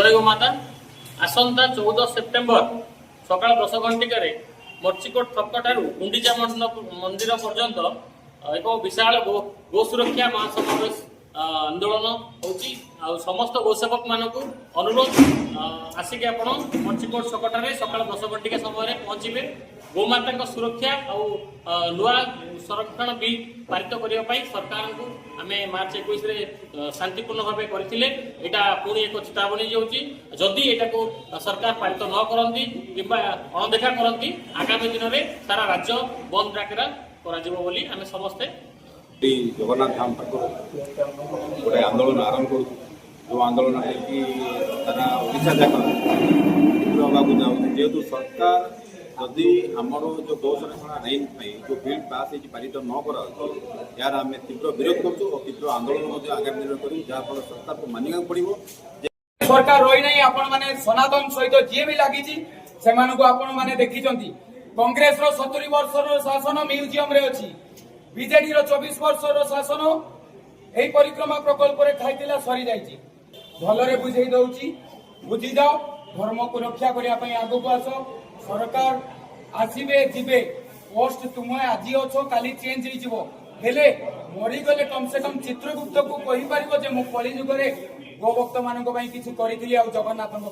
ଜୟ ଗୋମାତା। ଆସନ୍ତା 14 ସେପ୍ଟେମ୍ବର ସକାଳ 10 ଘଣ୍ଟିକାରେ ମର୍ଚିକୋଟ ଛକଠାରୁ ଗୁଣ୍ଡିଚା ମନ୍ଦିର ପର୍ଯ୍ୟନ୍ତ ଏକ ବିଶାଳ ଗୋ ସୁରକ୍ଷା ମହାସମାବେଶ ଆନ୍ଦୋଳନ ହେଉଛି। ଆଉ ସମସ୍ତ ଗୋସେବକ ମାନଙ୍କୁ ଅନୁରୋଧ, ଆସିକି ଆପଣ ମର୍ଚିକୋଟ ଛକଠାରେ ସକାଳ 10 ଘଣ୍ଟିକା ସମୟରେ ପହଞ୍ଚିବେ। ଗୋମାତାଙ୍କ ସୁରକ୍ଷା ଆଉ ନୂଆ ସଂରକ୍ଷଣ ବିଲ୍ ପାରିତ କରିବା ପାଇଁ ସରକାରଙ୍କୁ ଆମେ ମାର୍ଚ୍ଚ 21ରେ ଶାନ୍ତିପୂର୍ଣ୍ଣ ଭାବେ କରିଥିଲେ। ଏଇଟା ପୁଣି ଏକ ଚେତାବନୀ ଯାଉଛି। ଯଦି ଏଟାକୁ ସରକାର ପାରିତ ନ କରନ୍ତି କିମ୍ବା ଅଣଦେଖା କରନ୍ତି, ଆଗାମୀ ଦିନରେ ସାରା ରାଜ୍ୟ ବନ୍ଦ ଡାକରା କରାଯିବ ବୋଲି ଆମେ ସମସ୍ତେ ଶ୍ରୀ ଜଗନ୍ନାଥ ଧାମ ପାଖରୁ ଗୋଟେ ଆନ୍ଦୋଳନ ଆରମ୍ଭ କରୁଛୁ, ଯେଉଁ ଆନ୍ଦୋଳନ ହେଇକି ସାରା ଓଡ଼ିଶା ଯାକ ତୀବ୍ର ହେବାକୁ ଯାଉଛି। ଯେହେତୁ ସରକାର ଯଦି ଆମର ଯେଉଁ ଗୋ ସଂରକ୍ଷଣ ଆଇନ ପାଇଁ ଯେଉଁ ବିଲ୍ ପାସ୍ ହେଇଛି ପାରିତ ନ କରାଯାଉଛି, ଏହାର ଆମେ ତୀବ୍ର ବିରୋଧ କରୁଛୁ ଓ ତୀବ୍ର ଆନ୍ଦୋଳନ ମଧ୍ୟ ଆଗାମୀ ଦିନରେ କରିବୁ, ଯାହାଫଳରେ ସରକାରକୁ ମାନିବାକୁ ପଡ଼ିବ ଯେ ସରକାର ରହିନାହିଁ। ଆପଣମାନେ ସନାତନ ସହିତ ଯିଏ ବି ଲାଗିଛି, ସେମାନଙ୍କୁ ଆପଣମାନେ ଦେଖିଛନ୍ତି। କଂଗ୍ରେସର 70 ବର୍ଷର ଶାସନ ମ୍ୟୁଜିୟମରେ ଅଛି। ବିଜେଡିର 24 ବର୍ଷର ଶାସନ ଏହି ପରିକ୍ରମା ପ୍ରକଳ୍ପରେ ଖାଇଥିଲା, ସରିଯାଇଛି। ଭଲରେ ବୁଝେଇ ଦଉଛି, ବୁଝିଯାଅ। ଧର୍ମକୁ ରକ୍ଷା କରିବା ପାଇଁ ଆଗକୁ ଆସ। ସରକାର ଆସିବେ ଯିବେ, ପୋଷ୍ଟ ତୁମେ ଆଜି ଅଛ, କାଲି ଚେଞ୍ଜ ହେଇଯିବ। ହେଲେ ମରିଗଲେ କମ ସେ କମ ଚିତ୍ରଗୁପ୍ତକୁ କହିପାରିବ ଯେ ମୁଁ କଳି ଯୁଗରେ ଗୋଭକ୍ତ ମାନଙ୍କ ପାଇଁ କିଛି କରିଥିଲି ଆଉ ଜଗନ୍ନାଥଙ୍କ